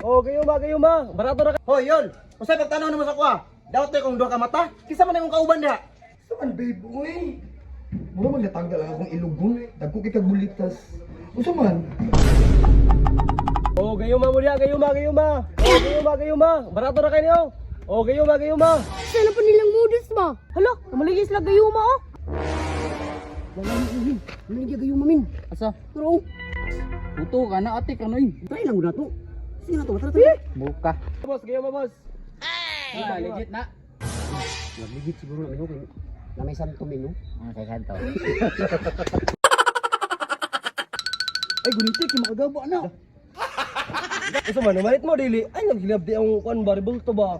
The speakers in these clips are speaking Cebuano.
Oh, gayuma, gayuma. Barato ra ka. Hoy, yol. Usay pagtanaw nimo sa kuha. Daot kong duha ka mata. Kinsa man imong kauban diha? Saan babe, uy? Mura man natanggal ang akong ilugon. Dagko kay kag bulitas. Unsa man? Oh, gayuma mo diha, gayuma, gayuma. Oh, gayuma, gayuma. Barato ra kay niyo. Oh, gayuma, gayuma. Sana pa nilang modus ba? Hala, namaligis lang gayuma oh. Ano gayuma min? Asa? Pero Puto ka na ate kanoy. try lang na to. Sige na to, tara tara. Buka. Boss, gayuma, boss. Ah, legit na. Lamigit siguro na mino kay na may santo mino. Ah, kay kanto. Ay guniti kay makagaba na. Unsa man, malit mo dili. Ay, naghilab di ang kuan ba rebulto ba?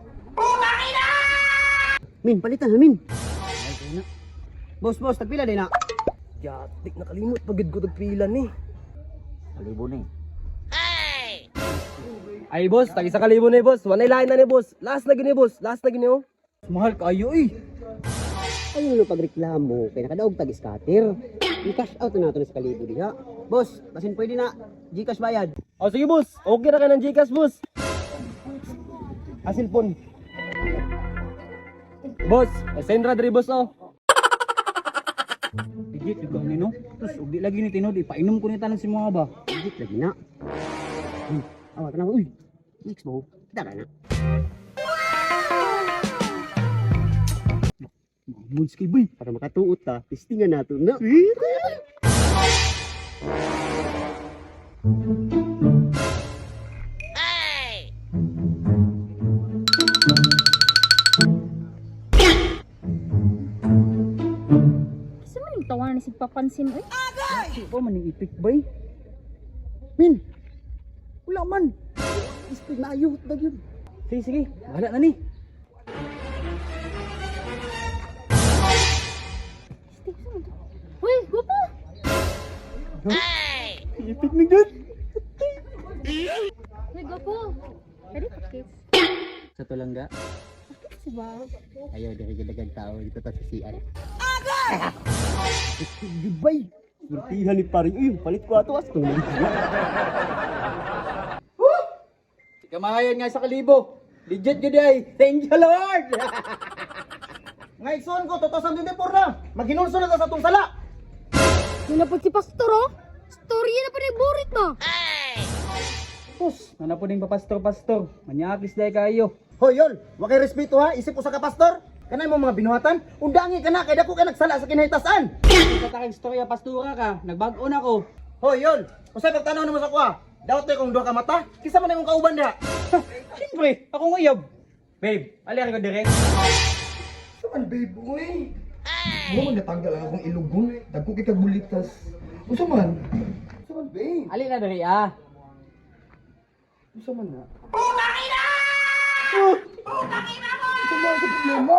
Min, palitan na min. Boss, boss, tagpila din na. Yatik nakalimot pagid ko tagpila ni. Kalibo ni. Ay, boss, tag isa ka libo ni boss. Walay lain na ni boss. Last na gini boss. Last na gini oh. Mahal kayo eh. Ayaw na pagreklamo kay nakadaog tag scatter. I-cash out na nato na sa kalibo diha. Boss, basin pwede na GCash bayad. Oh, sige boss. Okay ra kay ng GCash boss. Ah, cellphone. Boss, send ra diri boss oh. Legit yung ni no. Tapos ug di lagi ni tinod ipainom ko ni tanan si mga ba. Legit lagi na. Awa tanaw uy. Next mo. Kita ka na. Moods kay boy. Para makatuot ta, testingan nato na. Kasi man yung tawanan ni papansin oy. Di pa man ning ipik bay. Min. Wala man. Speed maayo na yun. Sige sige, bahala na ni. Steve, saan to? Uy, gupo! Ipik ni gud. Uy, gupo! Pwede pa kiss. Sa tulangga. Kiss ba? Ayaw diri gid tao dito ta sa CR. Goodbye. Surtihan ni paring. Uy, palit ko ato as tong. Kamayan nga sa kalibo. Legit gid ay. Thank you Lord. Nga igsoon ko 2024 na. Maghinulsol na ta sa atong sala. Yun na po si Pastor oh. Storya na pa nagburit ba? Pus, nana po ning papastor-pastor. Manyakis dai kayo. Hoy, yol. Wa kay respeto ha. Isip usa ka pastor. Kanay mo mga binuhatan, undangi ka na kay dako kay nagsala sa kinahitasan. Sa takang istorya pastura ka, nagbag-o na ko. Hoy, yol. Usay pagtanaw nimo sa kuha. Daot kong duha ka mata. Kinsa man imong kauban diha? Siyempre, ako nga yab. Babe, ali ko dire. Saan babe, uy? Mura man natanggal ang akong ilugon. Dagko kay kag bulitas. Unsa man? Unsa man, babe? Ali na dire ah. Unsa man na? Putang ina! Unsa man sa problema?